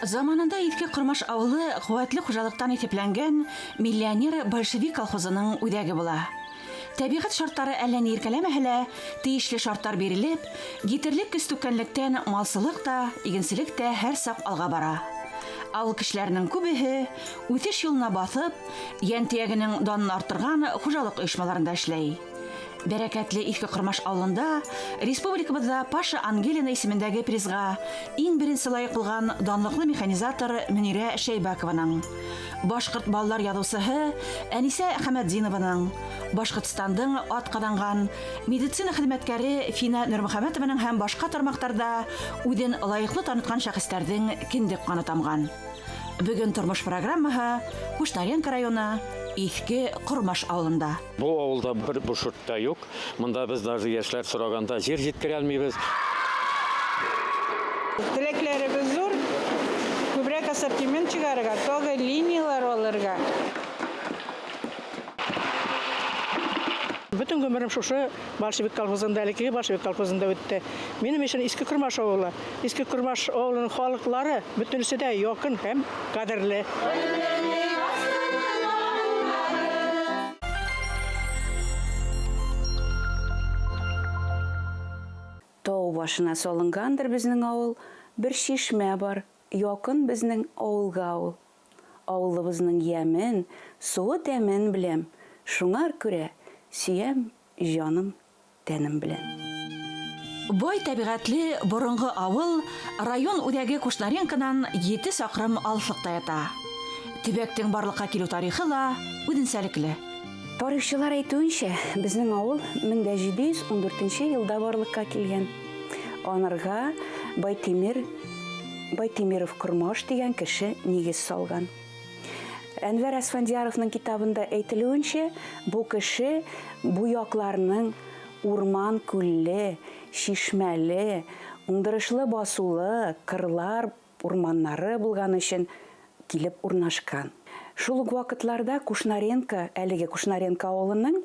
Заманында Иҫке Кормаш авылы куәтле хуҗалыктан исәпләнгән миллионер большевик колхозының үҙәге була. Тәбиғәт шарттары әллә ни иркәләмәһә лә, тейешле шарттар бирелеп, етерлек көс түккәнлектән малсылык та, игенселек тә һәр саҡ алға бара. Авыл кешеләренең күбеһе үҫеш юлына баҫып, йән төйәгенең данын арттырған хужалыҡ ойошмаларында эшләй. Бәрәкәтле Иҫке Кормаш авылында республикабыҙҙа Паша Ангелина исемендәге призға иң беренсе лайыҡ булған данлыҡлы механизатор Мөнирә Шәйбәкованың, башҡорт балалар яҙыусыһы Әнисә Хәмәтдинованың, Башҡортостандың ат ҡаҙанған медицина хеҙмәткәре Фина Нурмөхәмәтованың һәм башҡа тармаҡтарҙа үҙен лайыҡлы танытҡан шәхестәрҙең кендек ҡаны тамған. Бөгөн тормош программаһы Кушнаренко районы Иҫке Кормаш ауылында. Бу авылда бер буш та юк. Монда без даже яшьләр сораганда җир җиткерә алмыйбыз. Теләкләребез зур. Күбрәк ассортимент чыгарырга, тагы линиялар алырга. Бөтен гомерем шушы Большевик колхозында, элеккеге Большевик колхозында үтте. Минем өчен Иске Кормаш авылы, Иске Кормаш авылының халыклары бөтенесе дә якын һәм кадерле. Тау башына салынгандыр безнең авыл, бер чишмә бар, якын безнең авылга ул. Авылыбызның ямен, суы тәмен беләм, шуңар күрә сөям җаным тәнем белән. Бай тәбиғәтле боронғо ауыл район үҙәге Кушнаренконан 7 саҡрым алыҫлыҡта ята. Төбәктең барлыҡҡа килеү тарихы ла үҙенсәлекле. Тарихчылар әйтүенсә, безнең авыл 1714 елда барлыкка килгән. Анырга Байтимиров Кормаш дигән кеше нигез салган. Әнвәр Әсфәндияровның китабында әйтелүенчә, бу кеше бу якларның урман күлле, чишмәле, уңдырышлы басулы, кырлар, урманнары булган өчен килеп урнашкан. Шул ук вакытларда Кушнаренко, әлеге Кушнаренко авылының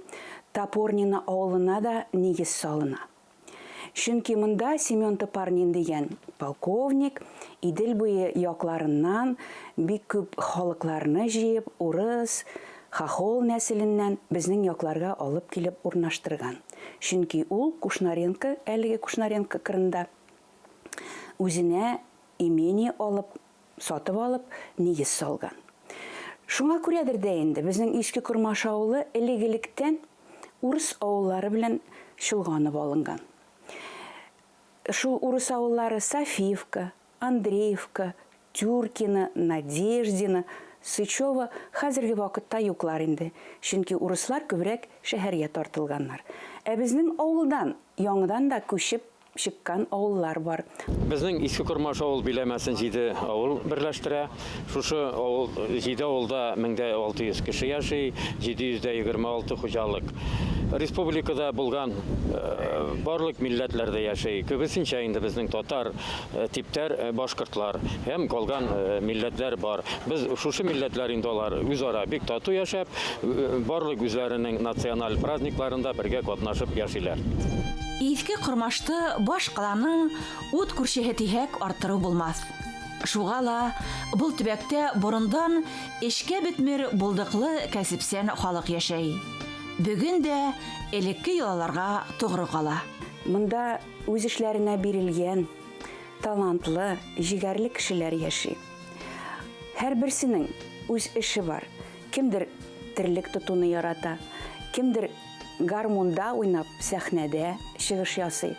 Топорнино авылына да нигез салына. Чөнки монда Семен Топорнин дигән полковник Идел буе якларыннан бик күп халыкларны җыеп, урыс, хохол нәселеннән безнең якларга алып килеп урнаштырган. Чөнки ул Кушнаренко, әлеге Кушнаренко кырында үзенә имение алып, сатып алып, нигез салган. Шуңа күрәдер дә инде безнең Иске Кормаш авылы элек-электән урыс авыллары белән чолганып алынган. Шул урыс авыллары Софиевка, Андреевка, Тюркино, Надеждино, Сычево хәзерге вакытта юклар инде. Чөнки урыслар күбрәк шәһәргә тартылганнар. Ә безнең авылдан яңадан да күчеп чыккан авыллар бар. Безнең Иске Кормаш авыл биләмәсен 7 авыл берләштерә. Шушы авыл 7 авылда 1600 кеше яши, 726 хуҗалык. Республикада булган барлык милләтләр дә яши. Күбесенчә инде безнең татар, типтәр, башкортлар һәм калган милләтләр бар. Без шушы милләтләр инде алар үзара бик тату яшәп, барлык үзләренең националь праздникларында бергә катнашып яшиләр. Иҫке Кормашты баш ҡаланың ут күршеһе тиһәк арттырыу булмаҫ. Шуға ла был төбәктә борондан эшкә бөтмөр булдыҡлы кәсепсән халыҡ йәшәй. Бөгөн дә элекке йолаларға тоғро ҡала. Монда үз эшләренә бирелгән талантлы, җегәрле кешеләр яши. Һәрберсенең үз эше бар. Кемдер терлек тотуны ярата, кемдер гармунда уйнап сәхнәдә чыгыш ясый,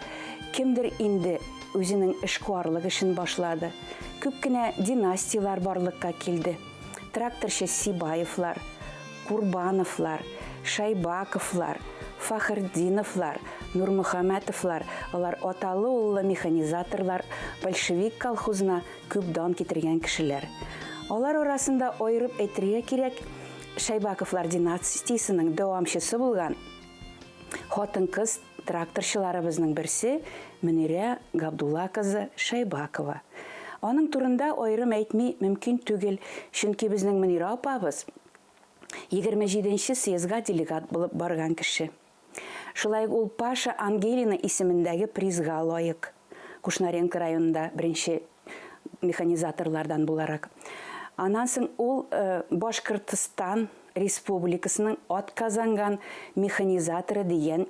кемдер инде үзенең эшкуарлык эшен башлады. Күп кенә династиялар барлыкка килде. Тракторчы Сибаевлар, Курбановлар, Шайбаковлар, Фахырдиновлар, Нурмөхәмәтовлар, алар аталы-уллы механизаторлар, большевик колхозына күп дан китергән кешеләр. Алар арасында айырып әйтергә кирәк, Шайбаковлар династиясының дәвамчысы булган хатын-кыз тракторчыларыбызның берсе Мөнирә Габдулла кызы Шайбакова. Аның турында айрым әйтми мөмкин түгел, чөнки безнең Мөнирә апабыз 27 съездга делегат булып барган кеше. Шулай ук ул Паша Ангелина исемендәге призга лаек. Кушнаренко районында беренче механизаторлардан буларак. Аннан соң ул Башкортстан Республикасының атказанган механизаторы дигән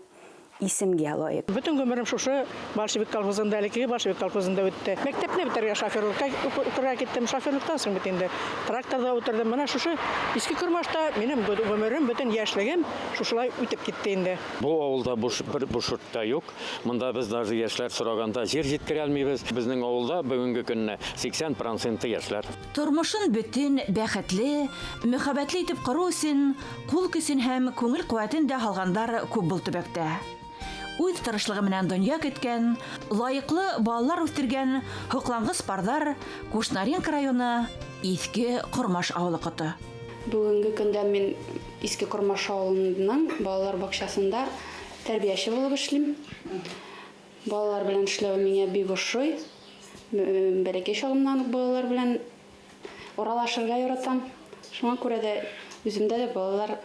исемгә лаек. Бөтен гомерем шушы большевик колхозында, элеккеге большевик колхозында үтте. Мәктәпне бетергәч шоферлыкка укырга киттем. Шоферлыктан соң бит инде тракторда утырдым. Менә шушы Иске Кормашта минем гомерем, бөтен яшьлегем шушылай үтеп китте инде. Бу авылда буш, бер буш та юк. Монда без даже яшьләр сораганда җир җиткерә алмыйбыз. Безнең авылда бүгенге көнне 80 проценты яшьләр. Тормышын бөтен бәхетле, мөхәббәтле итеп кору өчен кул көчен һәм күңел куәтен дә һалгандар күп был төбәктә. Үҙ тырышлығы менән донъя көткән, лайыҡлы балалар үҫтергән һоҡланғыс парҙар Кушнаренко районы Иҫке Ҡормаш ауылы ҡото. Бүгенге көндә мин Иске Кормаш авылының балалар бакчасында тәрбияче булып эшлим. Балалар белән эшләү миңа бик ошый. Бәләкәй чагымнан ук балалар белән аралашырга яратам. Шуңа күрә дә үземдә дә балалар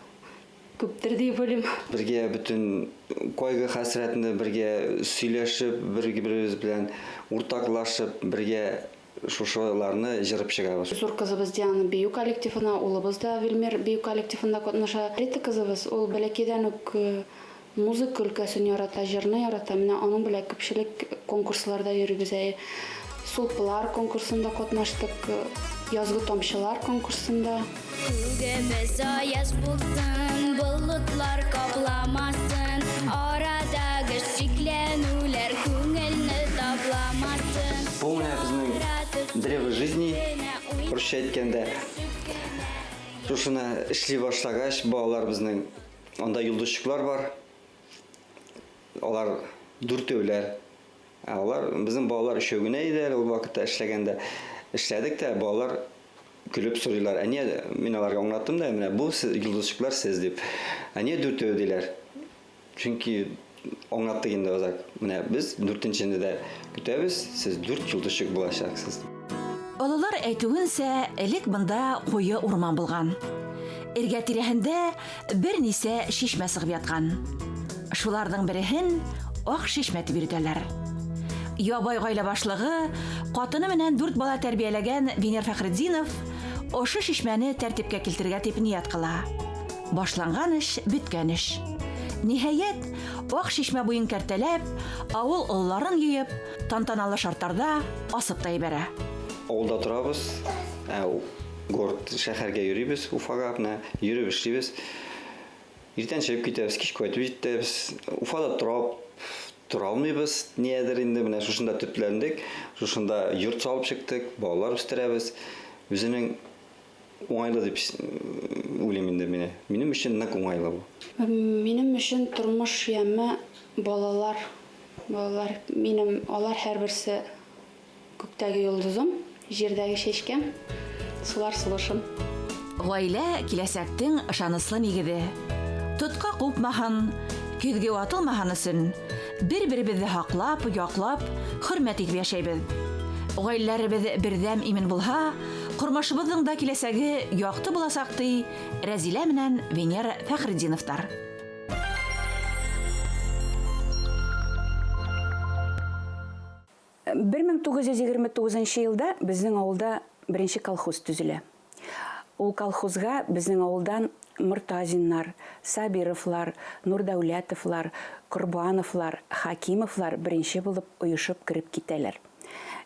күптер дип уйлыйм. Бергә бөтен кайгы хәсрәтне бергә сөйләшеп, бер-беребез белән уртаклашып, бергә шушыларны җырып чыгабыз. Зур кызыбыз Диана бию коллективына, улыбыз да Вилмир бию коллективында катнаша. Рита кызыбыз ул бәләкәйдән үк музыка өлкәсен ярата, җырны ярата. Менә аның белән күпчелек конкурсларда йөрибез. Әйе, Сулпылар конкурсында катнаштык, Язгы тамчылар конкурсында. Күгебез аяз булсын, болытлар капламасын, арадагы шикләнүләр күңелне тапламасын. Бу менә безнең древо жизни, русча әйткәндә. Шушыны эшли башлагач, балалар безнең анда йолдызчыклар бар. Алар дүртәүләр. Ә алар безнең балалар өчәү генә иде әле ул вакытта эшләгәндә. Эшләдек тә, балалар көлеп сорыйлар. Ә не, мин аларга аңлаттым да, менә бу йолдызчыклар сез дип. Ә не дүртәү диләр. Чөнки аңлаттык инде озак. Менә без дүртенчене дә көтәбез, сез дүрт йолдызчык булачаксыз. Олылар әйтүенсә, элек бында куе урман булган. Эргә тирәһендә бер нисә шишмә сығып яткан. Шуларның береһен Ак шишмә дип йөртәләр. Ябай гаилә башлыгы, катыны менән дүрт бала тәрбияләгән Венер Фәхретдинов ошо шишмәне тәртипкә килтерергә дип ният кыла. Башланган эш, беткән эш. Ниһаять, Ак шишмә буен кәртәләп, авыл олыларын йыйып, тантаналы шартларда асып та ебәрә. Авылда торабыз, город шәһәргә йөрибез, Уфага менә йөреп эшлибез. Иртән чыгып китәбез, кич кайтып җитәбез. Уфада тора алмыйбыз, ниядер инде менә шушында төпләндек, шушында йорт салып чыктык, балалар үстерәбез. Үзенең уңайлы дип уйлыйм инде мине. Минем өчен нык уңайлы бу. Минем өчен тормыш яме балалар. Балалар, минем алар һәрберсе күктәге йолдызым, җирдәге чәчкәм, сулар сулышым. Гаилә киләсәктең ышаныслы нигезе. Тотка купмаһын, көҙгө ватылмаһын өсөн бер-беребеҙҙе һаҡлап, яҡлап, хөрмәт итеп йәшәйбеҙ. Ғаиләләребеҙ берҙәм имен булһа, тормошобоҙҙоң да киләсәге яҡты буласаҡ, ти Рәзилә менән Венера Фәхретдиновтар. Бер мең тугыз йөз егерме тугызынчы елда безнең авылда беренче колхоз төзелә. Ул колхозга безнең авылдан Мортазиннар, Сабировлар, Нурдәүләтовлар, Корбановлар, Хакимовлар беренче булып оешып кереп китәләр.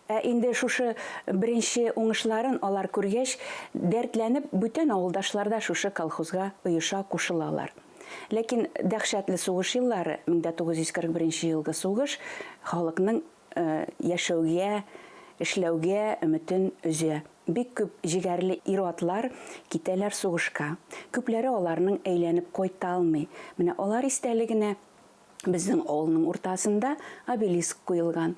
Ә инде шушы беренче уңышларын алар күргәч, дәртләнеп бүтән авылдашлар да шушы колхозга оеша кушылалар. Ләкин дәһшәтле сугыш еллары, мең дә тугыз йөз кырык беренче елгы сугыш, халыкның яшәүгә, эшләүгә өметен өзә. Бик күп җегәрле ир-атлар китәләр сугышка. Күпләре аларның әйләнеп кайта алмый. Менә алар истәлегенә безнең авылның уртасында обелиск куелган.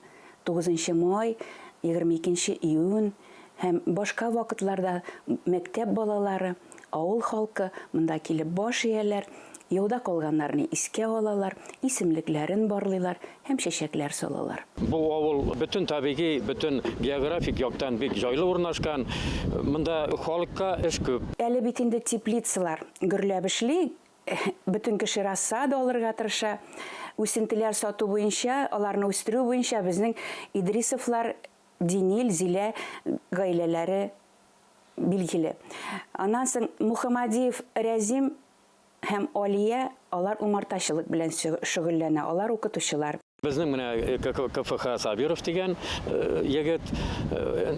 9 май, 22 июнь һәм башка вакытларда мәктәп балалары, авыл халкы монда килеп баш ияләр, яуда калганнарны искә алалар, исемлекләрен барлыйлар һәм чәчәкләр салалар. Бу авыл бөтен табигый, бөтен географик яктан бик җайлы урнашкан. Монда халыкка эш күп. Әле бит инде теплицалар гөрләп эшли, бөтен кеше рассада алырга тырыша. Үсентеләр сату буенча, аларны үстерү буенча безнең Идрисовлар Динил, Зилә гаиләләре билгеле. Аннан соң Мухаммадиев Рәзим һәм Алия, алар умартачылык белән шөгыльләнә, алар укытучылар. Безнең менә КФХ Сабиров дигән егет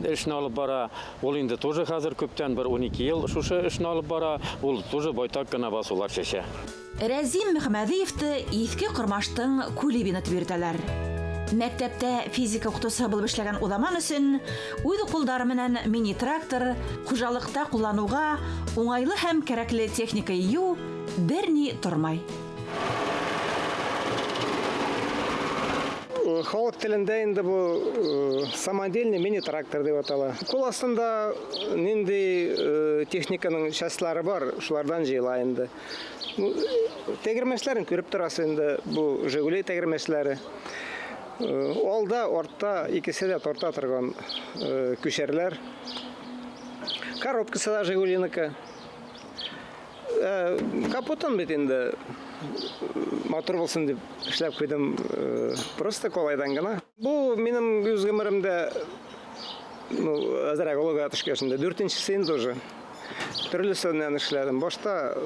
эшне алып бара. Ул инде тоже хәзер күптән бер 12 ел шушы эшне алып бара. Ул тоже байтак кына басулар чәчә. Рәзим Мөхәммәдиевты Иҫке Ҡормаштың Кулибины дип йөрөтәләр. Мәктәптә физика укытыусыһы булып эшләгән уҙаман өсөн үҙ ҡулдары менән мини-трактор, хужалыҡта ҡулланыуға уңайлы һәм кәрәкле техника йыйыу бер ни тормай. Халыҡ телендә инде был самодельный мини-трактор тип атала. Ҡул аҫтында ниндәй техниканың частьлары бар, шуларҙан йыйыла инде. Тәгәрмәсләрен күреп торасыз инде, был Жигули тәгәрмәсләре. Алда, артта икесе дә тарта торган күчәрләр. Коробкасы да Жигулиныкы. Капотын бит инде матур булсын дип эшләп куйдым, просто ҡалайҙан ғына. Бу минең үҙ ғүмеремдә, ну, әҙерәк олоға төшкәс инде, дүртенсесе инде уже. Төрлөсөнән эшләдем. Башта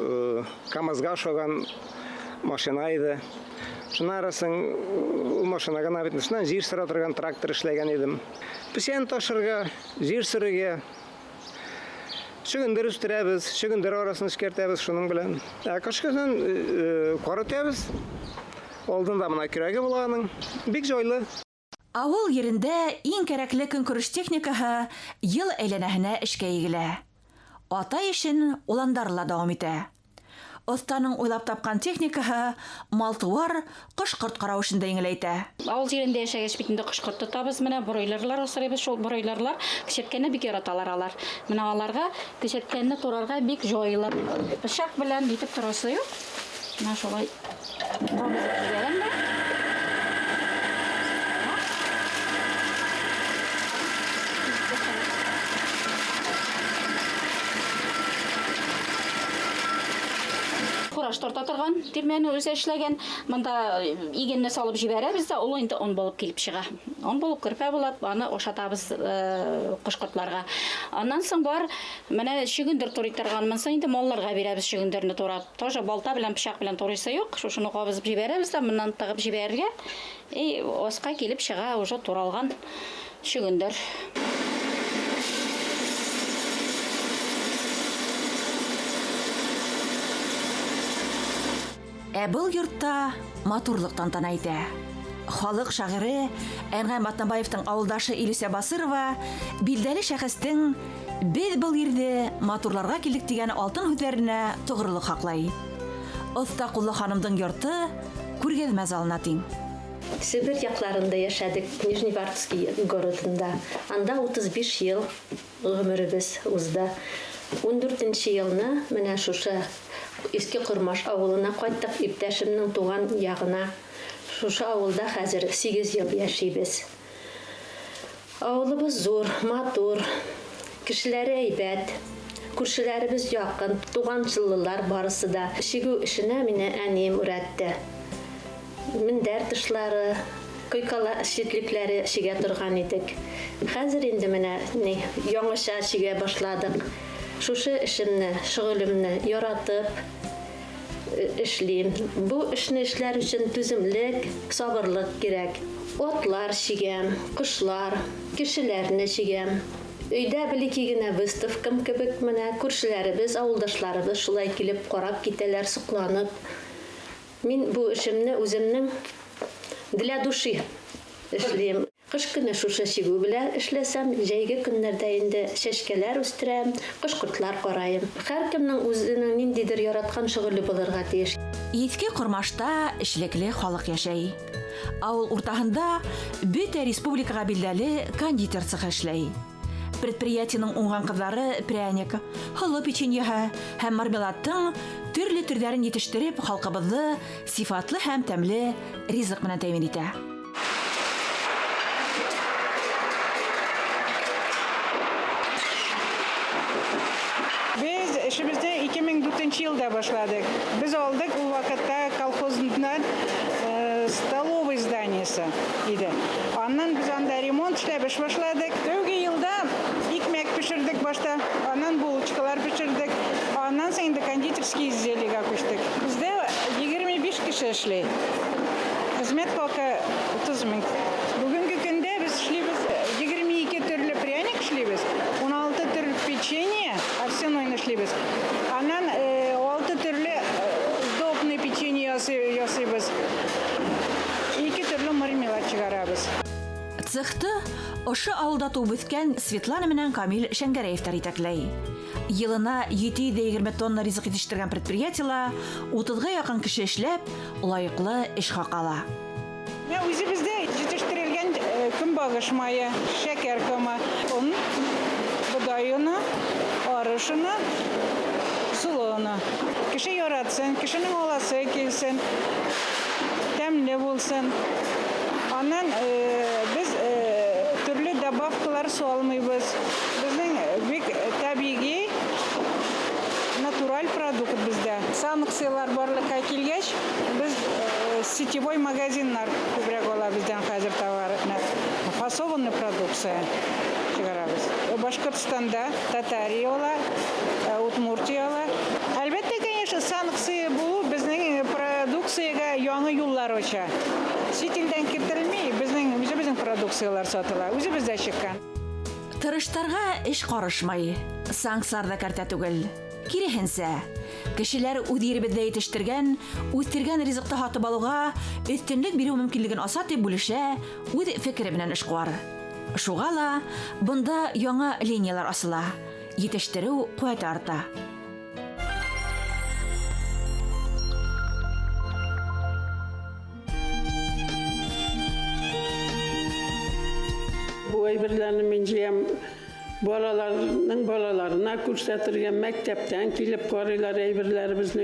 КАМАЗға оҡшаған машина ине. Шунан арасын ул машина ғына бит, шунан ер сыра торған трактор эшләгән идем. Песән ташырға, ер сөрөргә, шөгөндөр үҫтерәбеҙ, шөгөндөр арасын эшкәртәбеҙ шуның белән. Ә ҡыш көнөн ҡар өтәбеҙ. Алдында мына көрәге була аның. Бик җайлы. Ауыл ерендә иң кәрәкле көнкүреш техникаһы йыл әйләнәһенә эшкә егелә. Атай эшен уландар ла дауам итә. Оҫтаның уйлап тапҡан техникаһы мал-тыуар, ҡош-ҡорт ҡарау эшен дә еңеләйтә. Ауыл ерендә йәшәгәс бит инде ҡош-ҡорт тотабыҙ, менә бройлерлар асрайбыҙ, шул бройлерлар кесерткәне бик яраталар алар. Менә аларға кесерткәнне турарға бик җайлы. Пышаҡ белән итеп торасы юҡ. Менә шулай кабызып җибәрәм дә. Фураж тарта торган тирмәне үзе эшләгән. Монда игенне салып җибәрәбез дә, ул инде он булып килеп чыга. Он булып, көрпә булып, аны ашатабыз ҡош-ҡортларга. Аннан соң бар, менә шөгөндер турый торган. Монсы инде малларга бирәбез шөгөндерне турап. Тоже балта белән, пычак белән турыйсы юк. Шушыны кабызып җибәрәбез дә, моннан тыгып җибәрергә. И аска килеп чыга уже туралган шөгөндер. Ә был йортта матурлыҡ тантана итә. Халыҡ шағиры Әнғәм Атнабаевтың ауылдашы Илүсә Басырова билдәле шәхестең «Беҙ был ерҙе матурларға килдек» тигән алтын һүҙҙәренә тоғролоҡ һаҡлай. Оҫта ҡуллы ханымдың йорто күргәҙмә залына тиң. Себер яҡларында йәшәдек, Нижневартовский городында. Анда 35 йыл ғүмеребеҙ уҙҙы. 14 йылны менә шушы Иҫке Ҡормаш ауылына ҡайттыҡ, иптәшемдең туған яғына. Шушы ауылда хәҙер 8 йыл йәшәйбеҙ. Ауылыбыҙ ҙур, матур, кешеләре әйбәт, күршеләребеҙ яҡын, туғансыллылар барысы да. Сигеү эшенә мине әнием өйрәтте. Мендәр тышлары, койкала ситлекләре сигә торған идек. Хәҙер инде менә яңыша сигә башладыҡ. Шушы эшемне, шөғөлөмнө яратып эшлим. Бу эшне эшләр өсөн түземлек, сабырлыҡ кәрәк. Атлар сигәм, ҡошлар, кешеләрне сигәм. Өйҙә бәләкәй генә выставкам кебек менә күршеләребеҙ, ауылдашларыбыҙ шулай килеп ҡарап китәләр, соҡланып. Мин бу эшемне үҙемдең для души эшләйем. Ҡыш көнө шушы сигеү белән эшләсәм, жәйге көннәрҙә инде сәскәләр үҫтерәм, ҡош-ҡортлар ҡарайым. Һәр кемдең үҙенең ниндәйҙер яратҡан шөғөлө булырға тейеш. Иҫке Ҡормашта эшлекле халыҡ йәшәй. Ауыл уртаһында бөтә республикаға билдәле кондитер цехы эшләй. Предприятиеның уңған ҡыҙҙары пряник, һоло печеньеһы һәм мармеладтың төрлө төрҙәрен етештереп, халҡыбыҙҙы сифатлы һәм тәмле ризыҡ менән тәьмин итә. Беҙ эшебеҙҙе 2004 елда башладык. Без алдык ул вакытта колхоздан столовый зданиесе иде. Аннан без анда ремонт эшләп эш башладык. Тәүге елда икмәк пешердек башта, аннан булочкалар пешердек. Аннан соң инде кондитерский изделиегә күчтек. Бездә 25 кеше эшли. Хезмәт хакы 30 мең. Бүгенге көндә без эшлибез 22 төрле пряник эшлибез, 16 төрле печенье овсяной эшлибез. Аннан 6 төрле сдобный печенье ясыйбыз. 2 төрле мармелад чыгарабыз. Цехты ошо авылда туып үҫкән Светлана менән Камил Шәңгәрәевтәр итәкләй. Йылына 720 тонна ризык етештергән предприятиела 30-га якын кеше эшләп, лайыҡлы эш хаҡы ала. Үҙебеҙҙә етештерелгән көнбағыш майы, шәкәр комы, он, бодай оны, арыш оны, соло оны. Кеше яратсын, кешенең аласы килсен, тәмле булсын. Аннан без төрле добавкалар салмыйбыз. Безнең бик табигый, натураль продукт бездә. Санкциялар барлыкка килгәч, без сетевой магазиннар күбрәк ала бездән хәзер товарны. Фасованный продукция чыгарабыз. Башкортстанда Татария ала, Удмуртия ала. Әлбәттә, конечно, санкция булу безнең продукциягә яңа юллар ача. Чит илдән китерелми, безнең үзебезнең продукциялар сатыла, үзебездә чыккан. Тырыштарга эш карышмай, санкциялар да кәртә түгел. Киреһенсә, кешеләр үҙ еребеҙҙә етештергән, үҫтергән ризыҡты һатып алыуға өҫтөнлөк биреү мөмкинлеген аса тип бүлешә үҙ фекере менән эшҡыуар. Шуға ла бында яңа линиялар асыла, етештереү ҡеүәте арта. Бу әйберләрне мин җыям. Балаларның балаларына күрсәтергә, мәктәптән килеп карыйлар әйберләребезне,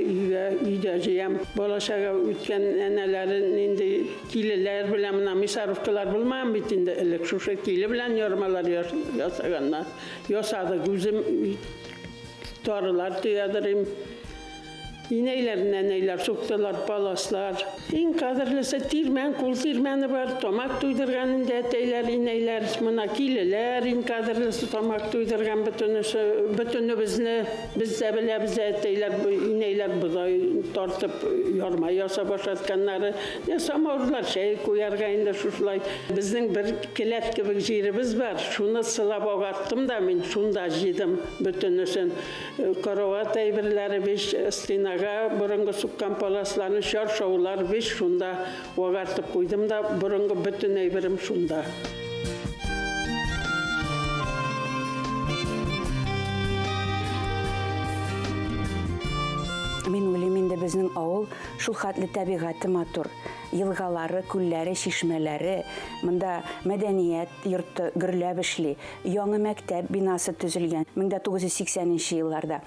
өйдә җыям. Балачага үткән әнәләре нинди килеләр белән, менә мисаровкалар булмаган бит инде элек. Шушы киле белән ярмалар ясаганнар. Ясадык, үзем тарылар төядырым. Инәйләр, нәнәйләр суктылар, паласлар. Иң кадерлесе тирмән, кул тирмәне бар. Тамак туйдырган инде әтәйләр, инәйләр. Мына килеләр, иң кадерлесе тамак туйдырган бөтенесе, бөтенебезне без дә беләбез, әтәйләр, инәйләр бодай тартып ярма ясап ашатканнары. Не самавырлар чәй куярга инде шушылай. Безнең бер келәт кебек җиребез бар. Шуны сылап агарттым да мин шунда җыйдым бөтенесен. Карават әйберләре биш, стена борынгы суккан паласларны, чаршаулар биш шунда агартып куйдым да, борынгы бөтен әйберем шунда. Мин уйлыйм инде безнең авыл шул хәтле табигате матур. Елгалары, күлләре, чишмәләре, монда мәдәният йорты гөрләп эшли. Яңа мәктәп бинасы төзелгән 1980 елларда.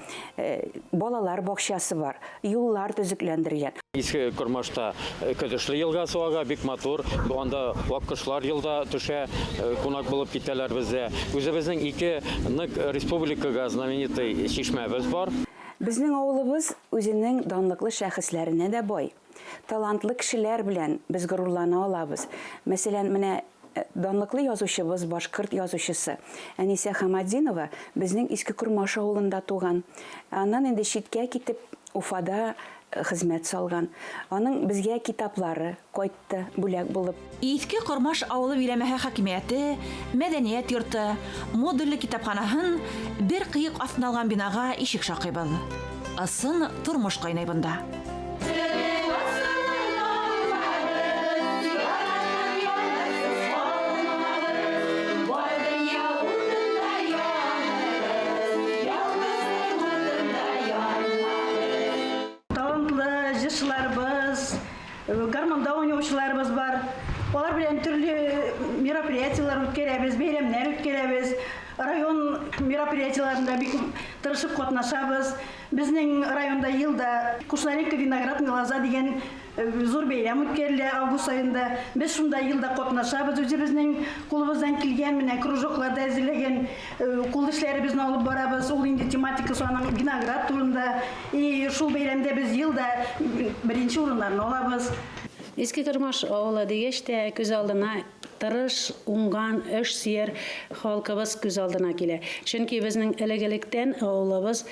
Балалар бакчасы бар, юллар төзекләндерелгән. Иске Кормашта Көдешле елгасы ага, бик матур. Анда вак кошлар елда төшә, кунак булып китәләр бездә. Үзебезнең ике нык республикага знаменитый чишмәбез бар. Безнең авылыбыз үзенең данлыклы шәхесләренә дә бай. Талантлы кешеләр белән без горурлана алабыз. Мәсәлән, менә данлыклы язучыбыз, башкорт язучысы Әнисә Хаматдинова безнең Иске Кормаш авылында туган. Аннан инде читкә китеп Уфада хезмәт салган. Аның безгә китаплары кайтты, бүләк булып. Иске Кормаш авылы биләмәһе хакимияте, мәдәният йорты, модульле китапханаһын бер кыйык астына алган бинага ишек шакыйбыз. Ысын тормыш кайнай бында. Җырчыларыбыз, гармунда уйнаучыларыбыз бар. Алар белән төрле мероприятиеләр үткәрәбез, бәйрәмнәр үткәрәбез. Район мероприятиеләрендә бик тырышып катнашабыз. Безнең районда елда Кушнаренко виноградный лоза дигән зур бәйрәм үткәрелә август аенда. Без шунда елда катнашабыз. Үзебезнең кулыбыздан килгән менә кружокларда әзерләгән кул эшләребезне алып барабыз. Ул инде тематикасы аның виноград турында. И шул бәйрәмдә без елда беренче урыннарны алабыз. Иске Кормаш авылы дигәч тә күз алдына тырыш, уңган, эш сөяр халкыбыз күз алдына килә. Чөнки безнең элек-электән авылыбыз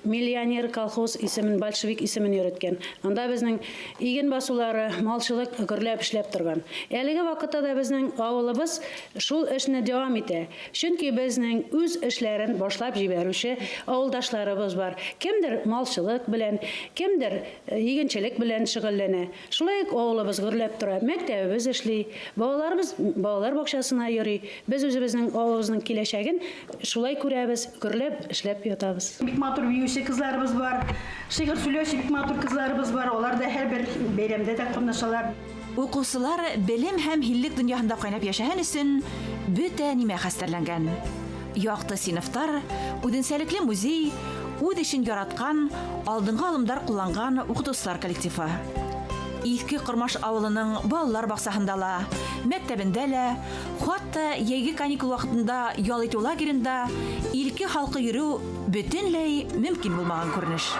миллионер колхоз исемен, большевик исемен йөрөткән. Анда безнең иген басулары, малчылык гөрләп эшләп торган. Әлеге вакытта да безнең авылыбыз шул эшне дәвам итә. Чөнки безнең үз эшләрен башлап җибәрүче авылдашларыбыз бар. Кемдер малчылык белән, кемдер игенчелек белән шөгыльләнә. Шулай ук авылыбыз гөрләп тора. Мәктәбебез эшли, балаларыбыз балалар бакчасына йөри. Без үзебезнең авылыбызның киләчәген шулай күрәбез, гөрләп эшләп ятабыз. Бик матур биюче кызларыбыз бар, шигырь сөйләүче бик матур кызларыбыз бар. Алар да һәрбер бәйрәмдә дә катнашалар. Укучылар белем һәм һиллек дөньяһында кайнап яшәгән өчен бөтә нимә хәстәрләнгән. Якты сыйныфтар, үзенчәлекле музей, үз эшен яраткан, алдынгы алымдар кулланган укытучылар коллективы. Иске Кормаш авылының балалар бакчаһында ла, мәктәбендә лә, хатта йәйге каникул вакытында ял итү лагеренда илке халкы йөрү бөтенләй мөмкин булмаган күренеш.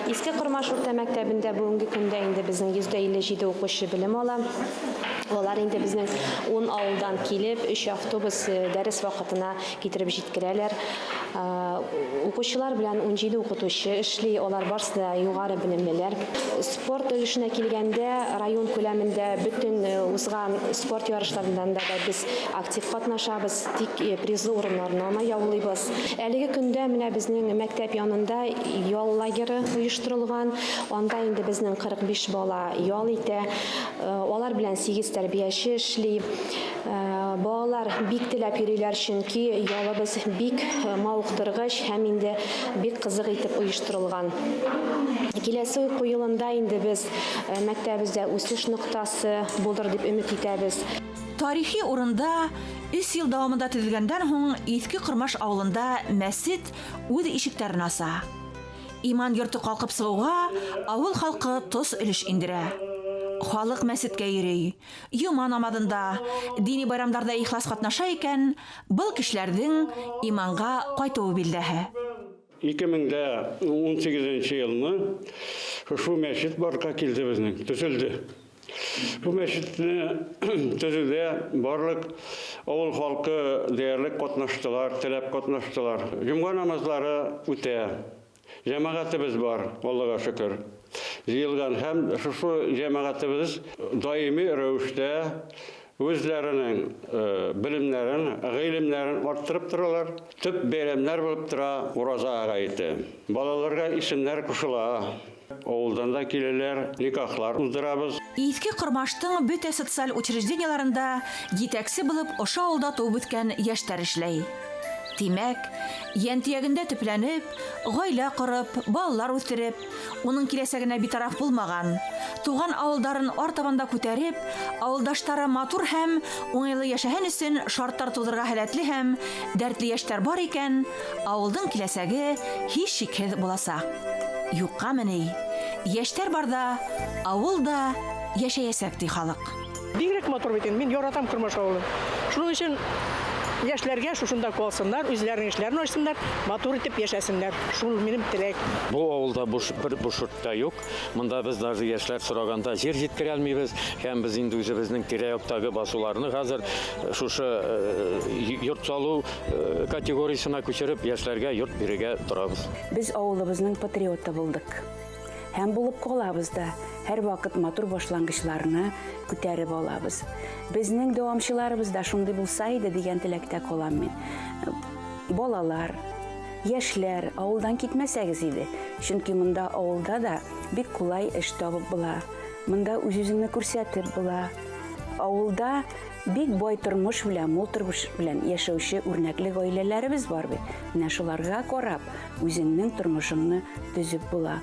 Иске Кормаш урта мәктәбендә бүгенге көндә инде безнең 157 укучы белем ала. Алар инде безнең 10 авылдан килеп, 3 автобус дәрес вакытына китереп җиткерәләр. Укучылар белән 17 укытучы эшли, алар барысы да югары белемлеләр. Спорт өлешенә килгәндә, район күләмендә бөтен узган спорт ярышларында да без актив катнашабыз, тик призлы урыннарны гына яулыйбыз. Әлеге көндә менә безнең мәктәп янында ял лагеры оештырылган. Анда инде безнең 45 бала ял итә. Алар белән 8 тәрбияче эшли. Балалар бик теләп йөриләр, чөнки ялыбыз бик мавыктыргыч һәм инде бик кызык итеп оештырылган. Киләсе уку елында инде без мәктәбебездә үсеш ноктасы булыр дип өмет итәбез. Тарихи урында 3 ел дәвамында төзелгәндән һуң Иске Кормаш авылында мәсҗид үз ишекләрен аса. Иман йорты калкып чыгуга авыл халкы тоз өлеш индерә. Халык мәсҗидкә йөри. Йома намазында, дини байрамдарда ихлас катнаша икән, был кешеләрнең иманга кайтуы билдәһе. 2018 елны шушы мәчет барка килде безнең, төзелде. Бу мәчетне төзүдә барлык авыл халкы диярлек катнаштылар, теләп катнаштылар. Җомга намазлары үтә. Җәмәгатебез бар, Аллага шөкер. Җыелган һәм шушы җәмәгатебез даими рәвештә үзләренең белемнәрен, гыйлемнәрен арттырып торалар. Төп бәйрәмнәр булып тора Ураза гаете. Балаларга исемнәр кушыла. Авылдан да киләләр, никахлар уздырабыз. Иске Кормаштың бөтә социаль учреждениеләрендә җитәкче булып ошо авылда туып үскән яшьләр эшләй. Тимәк, йәнтиягендә төпләнеп, гаилә корып, балалар үстереп, уның киләсәгенә битараф булмаган, туган авылдарын артабанда күтәреп, авылдаштары матур һәм уңайлы яшәһен өчен шартлар тудырырга һәләтле һәм дәртле яшьләр бар икән, авылдың киләсәге һич шикһез буласак. Юкка мени, яшьләр барда авыл да яшәясәк ди халык. Бигрәк матур бит инде, мин яратам Кормаш авылын. Шуның өчен яшьләргә шушында калсыннар, үзләренең эшләрен ачсыннар, матур итеп яшәсеннәр. Шул минем теләк. Бу авылда бер буш йорт юк. Монда без даже яшьләр сораганда җир җиткерә алмыйбыз. Һәм без инде үзебезнең тирә-яктагы басуларны хәзер шушы йорт салу категориясенә күчереп, яшьләргә йорт бирергә торабыз. Без авылыбызның патриоты булдык. Һәм булып калабыз да, һәр вакыт матур башлангычларны күтәреп алабыз. Безнең дәвамчыларыбыз да шундый булса иде дигән теләктә калам мин. Балалар, яшьләр авылдан китмәсәгез иде. Чөнки монда авылда да бик кулай эш табып була. Монда үз-үзеңне күрсәтеп була. Авылда бик бай тормыш белән, мул тормыш белән яшәүче үрнәкле гаиләләребез бар бит. Менә шуларга карап, үзеңнең тормышыңны төзеп була.